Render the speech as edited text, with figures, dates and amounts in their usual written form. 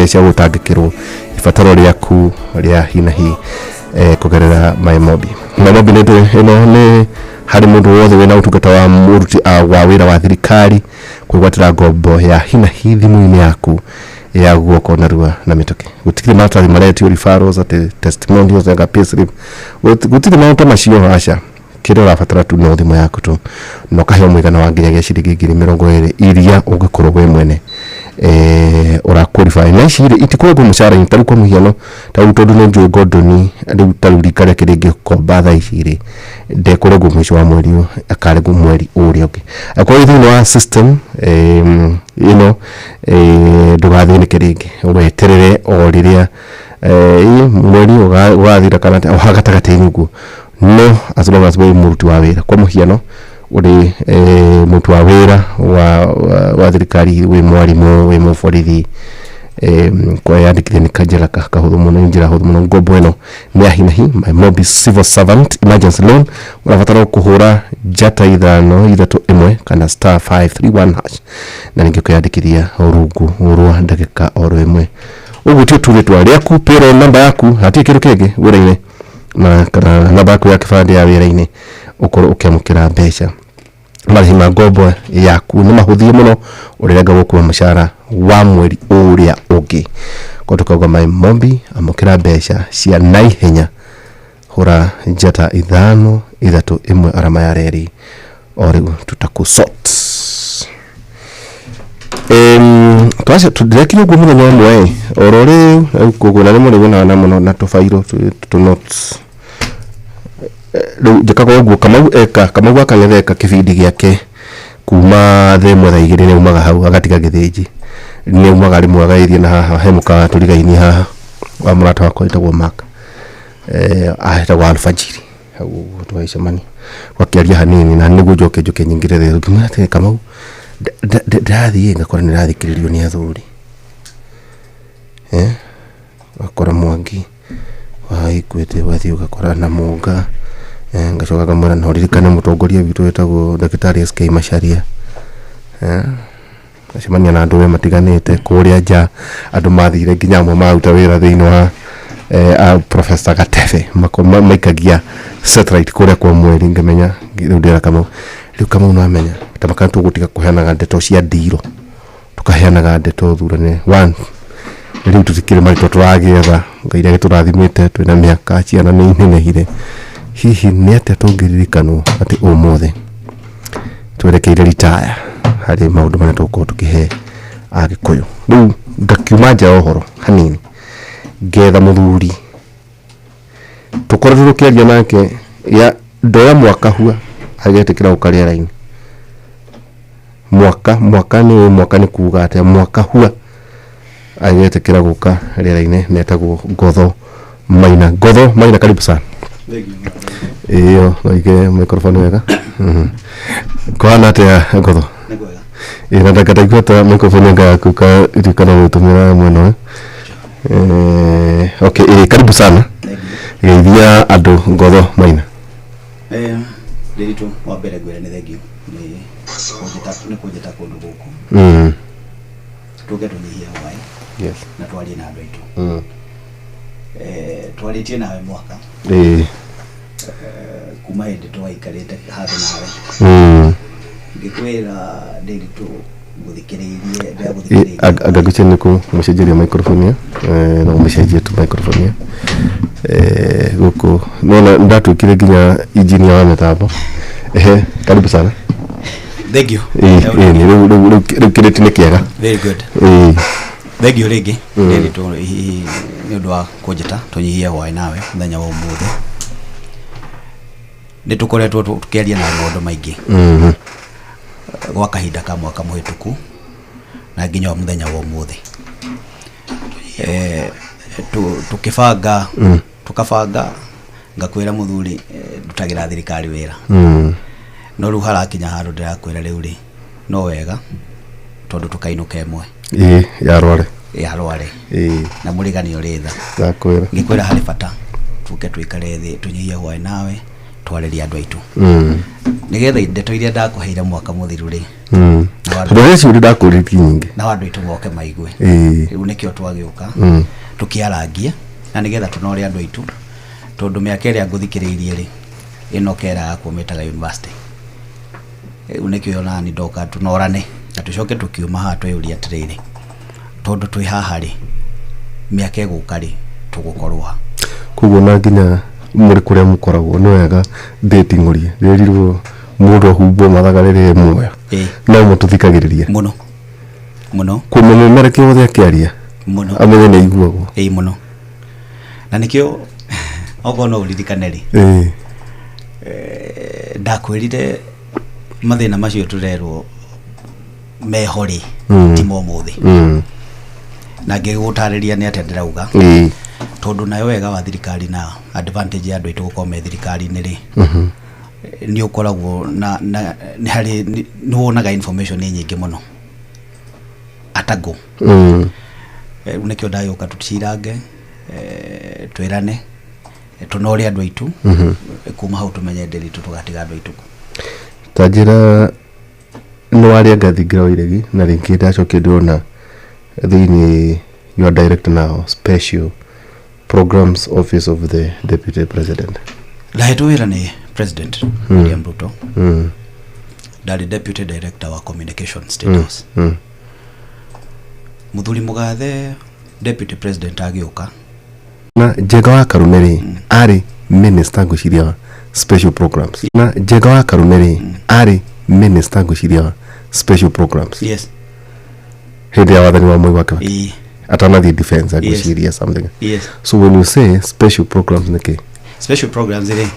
Cia gũtangĩkĩrwo ibataro rĩaku rĩa hi na hi kũgerera MyMobi. MyMobi nĩ ĩno nĩ harĩ mũndũ wothe wĩna ũtungata wa mũruti wa wĩra wa thirikari kwĩgwatĩra ngombo ya hi na hi thimũ-inĩ yaku ya guoko narua na mĩtũkĩ. Gũtikĩrĩ maratathi maretio, referrals, atĩ testimonials, anga payslip. Gũtirĩ maũndũ ta macio, aca. Kĩrĩa ũrabatara tu no thimũ yaku tu, na ũkaheo mũigana wa nginyagia ciringi 20,000 iria ũngĩkorwo we mwene ũra qualify. Na ici rĩ, itikoragwo mũcara-inĩ. Ta rĩu kwa mũhiano, ta rĩu tondũ nĩ njũĩ Gordon, rĩu ta rĩu rika rĩake rĩngĩkomba thaa ici rĩ, ndekũrengwo mũico wa mweri ũyũ, akarengwo mweri ũrĩa ũngĩ. Akorwo wĩ thĩinĩ wa system ĩno, ndũgathĩnĩke rĩngĩ, weterere o rĩrĩa mweri ũgathira kana o haha gatagatĩ-inĩ ũguo. No as long as wĩ mũruti wa wĩra, kwa mũhiano ũrĩ mũruti wa wĩra wa thirikari, wĩ mwarimũ, wĩ mũborithi, kwĩyandĩkithia nĩ kanjĩra kahũthũ mũno, nĩ njĩra hũthũ mũno. Ngombo ĩno nĩ ya hi na hi, MyMobi Civil Servant Emergency Loan. Ũrabatara kũhũra *531 kana *531#, na ningĩ kwĩyandĩkithia rungu rwa ndagĩka oro ĩmwe. Ũguo tio tu, rĩtwa rĩaku, payroll number yaku, hatirĩ kĩndũ kĩngĩ wĩra-inĩ, na kana namba yaku ya kĩbandĩ ya wĩra-inĩ, ũkorwo ũkĩamũkĩra mbeca. Marĩhi ma ngombo yaku nĩ mahũthie mũno, ũrĩrenga gũkua mũcara wa mweri ũrĩa ũngĩ. Kwa tukauga MyMobi, amũkĩra mbeca cia naihenya. Hũra *531# o rĩu, tutakusort. Twaca ndĩrekire ũguo mũthenya ũmwe oro rĩu rĩu koguo, na rĩmwe rĩu na mũno na tũbairũ tũ notes. Rĩu njĩkaga ũguo. Kamau eka, Kamau akang'ethe eka kĩbindi gĩake kuma thaa 1, thaa 2 nĩ aumaga hau agatiga gĩthĩnji, nĩ aumaga rĩmwe agagĩthiĩ na haha he mũkawa tũrigainie haha wa mũrata wakwa wĩtagwo Mark, etagwo Alfajiri. Hau ũguo tũgagĩcemania, twakĩaria hanini, na nĩguo njoke njũke nyingĩre thĩ. Ngĩmwĩra atĩrĩ, "Kamau, ndĩrathiĩ ngakora nĩ ndĩrathikĩrĩrio nĩ athuri, ũgakora Mwangi wa Equity, ũgathiĩ ũgakora na Mũnga." Ngacoka ngamwĩra, "No ririkane mũtongoria witũ wĩtagwo Ndagĩtarĩ SK Macharia." Ngacemania na andũ we matiganĩte kũrĩa nja, andũ mathire nginya amwe maruta wĩra thĩinĩ wa a Professor Gatebe, maikagia satellite kũrĩa kwa mweri. Ngamenya rĩu ndĩra Kamau, rĩu Kamau no amenya ta makana tũgũtiga kũheanaga ndeto cia ndiro, tũkaheanaga ndeto thurane one. Rĩu tũtikĩrĩ marĩtwa tũragĩetha. Ngai agĩtũrathimĩte, twĩna mĩaka, ciana nĩ inenehire. Hihi nĩ atĩa tũngĩririkanwo atĩ ũmũthĩ twerekeire ritaya harĩ maũndũ marĩa tũgũkorwo tũkĩhe Agĩkũyũ? Rĩu ngakiuma nja ya ũhoro hanini, ngetha mũthuri tũkoretwo tũkĩaria nake ya ndoya mwaka hua agetĩkĩra gũka rĩera-inĩ. Mwaka mwaka nĩ mwaka, nĩ kuga atĩa, mwaka hua agetĩkĩra gũka rĩera-inĩ. Netagwo Ngotho Maina. Ngotho Maina, karibu sana. Ĩyo noige microphone wega. Kũhana atĩa, Ngotho? Ĩ na ndanga ndaigua ta microphone anga yaku ka ituĩka no gũtũmĩra mwena ũyũ. Okay, karibu sana, geithia andũ, Ngotho Maina. Ndĩritũ, wa mbere ngwĩre nĩ thengio nĩ kũnjĩta kũndũ gũkũ tũke tũnyihie hwaĩ na twarie na andũ aitũ. Twarĩtie nawe mwaka kuma hĩndĩ twaikarĩte handũ nawe, ngĩkwĩra, Ndĩritũ, ngũthikĩrĩirie, ndĩragũthikĩrĩirie. Anga ngwĩciria nĩ kũmũcenjeria microphone ĩyo. No mũcenjie tu microphone ĩyo. Gũkũ nona ndatuĩkire nginya engineer wa mĩtambo. Ehe, karibu sana. Thank you. Ĩ nĩ rĩu kĩrĩti nĩ kĩega. Very good. Thengio rĩngĩ, Ndĩritũ, hihi nĩ ũndũ wa kũnjĩta tũnyihie hwaĩ nawe mũthenya wa ũmũthĩ. Nĩ tũkoretwo tũkĩaria na maũndũ maingĩ gwa kahinda ka mwaka mũhĩtũku na nginya wa mũthenya wa ũmũthĩ. Tũkĩbanga, tũkabanga, ngakwĩra, "Mũthuri, ndutagĩra thirikari wĩra." No rĩu harakinya handũ ndĩrakwĩra, rĩu rĩ no wega tondũ tũkainũka ĩmwe. Ĩ ya rware. Ya rware. Na mũrĩgani ũrĩ tha. Ndakwĩra. Ngĩkwĩra harĩ bata tũke tũikare thĩ, tũnyihie hwaĩ nawe, twarĩrie andũ aitũ, nĩgetha ndeto iria ndakũheire mwaka mũthiru rĩ na Nao andũ Tondũ rĩcio nĩ ndakũrĩtie nyingĩ. Nao andũ aitũ moke maigue. Rĩu nĩkĩo twagĩũka tũkĩarangie na nĩgetha tũnore andũ aitũ, tondũ mĩaka ĩrĩa ngũthikĩrĩirie rĩ, ĩno kera yakwo mĩtaga university. Rĩu nĩkĩo ona ni ndoka tũnorane na tũcoke tũkiuma haha twĩyũrie atĩrĩrĩ, tondũ twĩ haha rĩ, mĩaka ĩgũka rĩ, tũgũkorwo ha? Koguo na nginya mũrĩ kũrĩa mũkoragwo nĩ wega ndĩting'ũrie rĩrirwo mũndũ ahumbwo mathaga rĩrĩa e muoyo. No mũtũthikagĩrĩria. Mũno mũno. Kũmũmemerekia wothe akĩaria Mũno. amenye nĩ aiguagwo. Ĩĩ, mũno, na nĩkĩo okorwo no ũririkane rĩ, ndakwĩrire mathĩna macio tũrerwo meho rĩ, ti ma ũmũthĩ, na ngĩgũtarĩria nĩ atĩa ndĩrauga, tondũ nayo wega wa thirikari na advantage ya andũ aitũ gũkorwo me thirikari-inĩ rĩ, nĩ ũkoragwo na nĩ harĩ nĩ wonaga information nĩ nyingĩ mũno atago. Rĩu nĩkĩo ndagĩũka tũcirange, twĩrane, tũnore andũ aitũ. Kuma hau tũmenye ndĩri tũgatiga andũ aitũ kũ. Ta njĩra, nĩ warĩa ngathingira wa iregi na rĩngĩ ndacokia ndĩrona thĩinĩ you are director now, Special Programs Office of the Deputy President. Ndahetwo wĩra nĩ President William Ruto. Ndarĩ deputy director wa communication, State House. Mũthuri mũgathe deputy president agĩũka. Na Njenga wa Karume rĩ, arĩ minister ngwĩciria wa special programs. Na Njenga wa Karume rĩ, arĩ minister ngwĩciria wa special programs hĩndĩ ya wathani wa Mwai wa Kibaki, atanathiĩ defense, ngwĩciria something. So when you say special programs, nĩkĩ? Special programs rĩ,